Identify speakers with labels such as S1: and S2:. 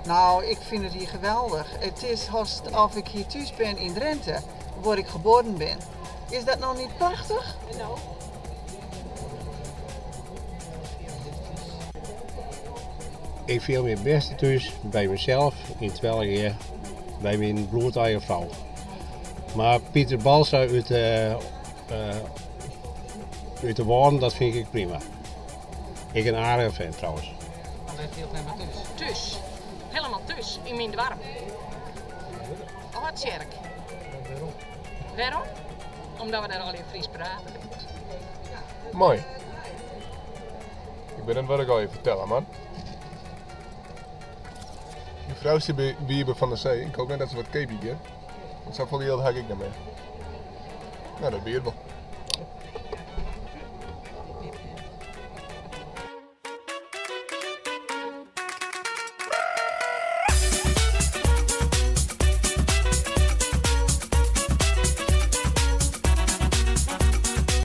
S1: Nou, ik fyn it hjir geweldich. It is hast of ik hjir thús bin yn Drinte, wêr ik geboren bin. Is dat no net prachtich?
S2: Ik fiel my it bêste thús by mysels yn Twellegea by myn bloedeigen frou. Mar Pieter Balsa út út de Wâlden, dat fyn ik ek prima. Ek in aardige fint trouwens.
S3: Mar wêr fielt men mar thús?
S4: Thús. Helemaal thús, yn myn doarp. Aldtsjerk.
S3: Wêrom?
S4: Wêrom? Omdat we dêr allegear Frysk prate.
S5: Moai. Ik wit net wat ik allegear fertelle moat. Myn frou stiet by Wiebe van der Zee. Ik hoop net dat se wat keapje giet. Want safolle jild ha ik ek net mear. No, dat wie it wol.